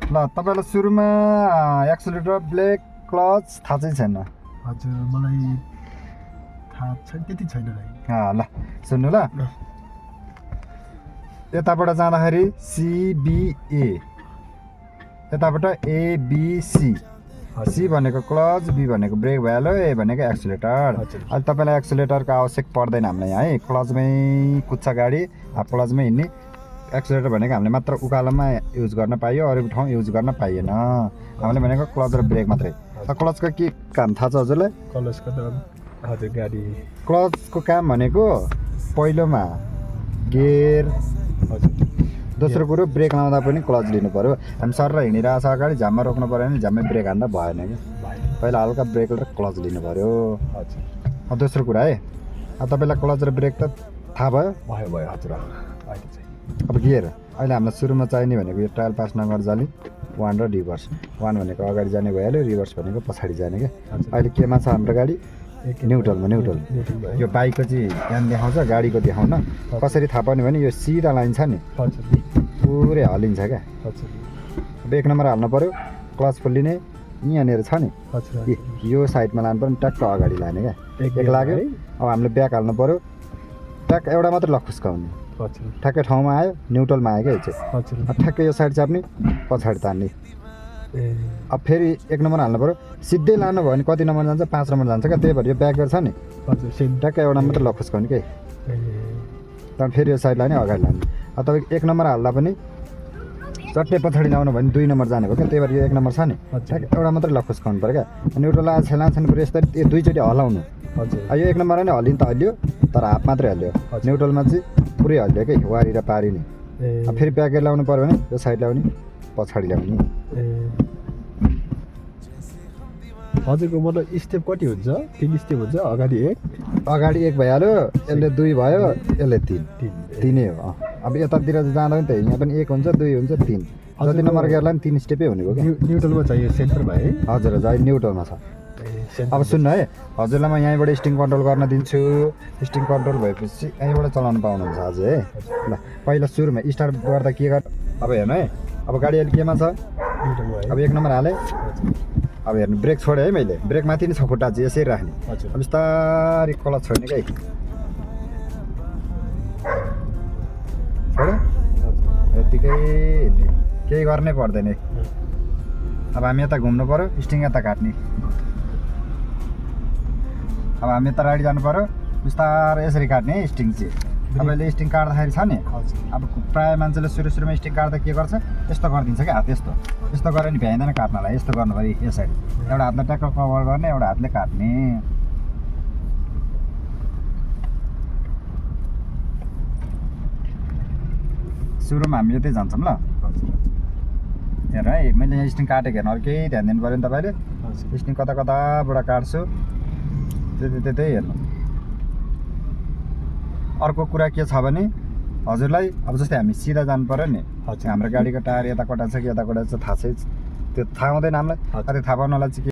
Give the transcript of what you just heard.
ल तपाईँलाई सुरुमा एक्सिलेटर ब्रेक क्लच थाहा चाहिँ छैन हजुर मलाई थाहा छैन त्यति छैन ल सुन्नु ल यताबाट जाँदाखेरि CBA यताबाट ABC सी भनेको क्लच बी भनेको ब्रेक भइहाल्यो ए भनेको एक्सिलेटर अहिले तपाईँलाई एक्सिलेटरको आवश्यक पर्दैन हामीलाई यहाँ है क्लचमै कुद्छ गाडी क्लचमै हिँड्ने एक्सिलेटर भनेको हामीले मात्र उकालोमा युज गर्न पाइयो अरू ठाउँ युज गर्न पाइएन हामीले भनेको क्लच र ब्रेक मात्रै क्लचको के काम थाहा छ हजुरलाई क्लचको त हजुर गाडी क्लचको काम भनेको पहिलोमा गियर दोस्रो कुरो ब्रेक लाउँदा पनि क्लच लिनु पऱ्यो हामी सर हिँडिरहेको छ अगाडि झ्याममा रोक्नु पऱ्यो भने झ्याममै ब्रेक हान्दा भएन कि पहिला हल्का ब्रेक र क्लच लिनु पऱ्यो हजुर दोस्रो कुरा है तपाईँलाई क्लच र ब्रेक त थाहा भयो भयो हजुर अहिले चाहिँ अब गियर अहिले हामीलाई सुरुमा चाहिने भनेको यो ट्रायल पास नगर जाने वान र रिभर्स वान भनेको अगाडि जाने भइहाल्यो रिभर्स भनेको पछाडि जाने क्या अहिले केमा छ हाम्रो गाडी न्युट्रलमा न्युट्रल यो बाइकको चाहिँ ध्यान देखाउँछ गाडीको देखाउन कसरी थाहा पाउने भने यो सिधा लाइन छ नि पुरै हल्लिन्छ क्या अब एक नम्बर हाल्नु पऱ्यो क्लच खोलिने यहाँनिर छ नि यो साइडमा लानु पऱ्यो ट्याक्क अगाडि लाने क्या एक लाग्यो अब हामीले ब्याक हाल्नु पऱ्यो ट्याक्क एउटा मात्रै लक खुस्काउने ठ्याक्कै ठाउँमा आयो न्युट्रलमा आयो क्या यो चाहिँ ठ्याक्कै यो साइड चाप्ने पछाडि तान्ने अब फेरि एक नम्बर हाल्नु पऱ्यो सिधै लानु भयो भने कति नम्बर जान्छ 5 नम्बर जान्छ क्या त्यही भएर यो ब्याक छ नि ट्याक्कै एउटा मात्रै लक खुस्काउने क्या त्यहाँदेखि फेरि यो साइड लाने अगाडि लाने अब तपाईँ एक नम्बर हाल्दा पनि चट्टै पछाडि ल्याउनु भने 2 नम्बर जाने भयो क्या त्यही भएर यो एक नम्बर छ नि ठ्याक्कै एउटा मात्रै लक खुस्काउनु पऱ्यो क्या न्युट्रल लान्छ नि यसरी यो दुईचोटि हल्लाउनु यो एक नम्बरमा नै हल्लिनु त हल्लियो तर हाफ मात्रै हल्लियो न्युट्रलमा चाहिँ पुरै हल्लियो कि वारी र पारी नै अब फेरि ब्याकेट ल्याउनु पऱ्यो भने यो साइड ल्याउने पछाडि ल्याउने हजुरको मतलब स्टेप कति हुन्छ 3 स्टेप हुन्छ अगाडि एक भइहाल्यो यसले 2 भयो यसले 3 हो अब यतातिर जाँदा पनि त यहाँ पनि 1 हुन्छ 2 हुन्छ 3 जति नम्बर गेयरलाई पनि 3 स्टेपै हुने भयो क्या न्युट्रलमा चाहियो सेन्टरमा है हजुर हजुर अहिले न्युट्रलमा छ अब सुन्नु है हजुरलाई म यहीँबाट स्टिङ कन्ट्रोल गर्न दिन्छु स्टिङ कन्ट्रोल भएपछि यहीँबाट चलाउनु पाउनुहुन्छ हजुर है ल पहिला सुरुमा स्टार्ट गर्दा के गर अब हेर्नु है अब गाडी अहिले केमा छ अब एक नम्बर हालेँ अब हेर्नु ब्रेक छोडेँ है मैले ब्रेक माथि नै छ खुट्टा चाहिँ यसरी राख्ने अब बिस्तारै क्लच छोड्ने क्या छोड्यो यत्तिकै केही गर्नै पर्दैन अब हामी यता घुम्नु पऱ्यो स्टिङ यता काट्ने अब हामी यता राइड जानु पऱ्यो बिस्तारै यसरी काट्ने है स्टिङ चाहिँ तपाईँले स्टिङ काट्दाखेरि छ नि अब प्रायः मान्छेले सुरुमा स्टिङ काट्दा के गर्छ यस्तो गरिदिन्छ क्या हात यस्तो गरेर नि भ्याइँदैन काट्नलाई यस्तो गर्नु पऱ्यो यो साइड एउटा हातले ट्याक्क कभर गर्ने एउटा हातले काट्ने सुरुमा हामी यतै जान्छौँ ल हेर है मैले यहाँ स्टिङ काटेको हेर्नु अरू केही ध्यान दिनु पऱ्यो नि तपाईँले स्टिङ कता कताबाट काट्छु त्यतै हेर्नु अर्को कुरा के छ भने हजुरलाई अब जस्तै हामी सिधा जानु पऱ्यो नि हाम्रो गाडीको टायर यता कता छ कि यता कता छ थाहा छ त्यो थाहा हुँदैन हामीलाई त्यो थाहा पाउनलाई चाहिँ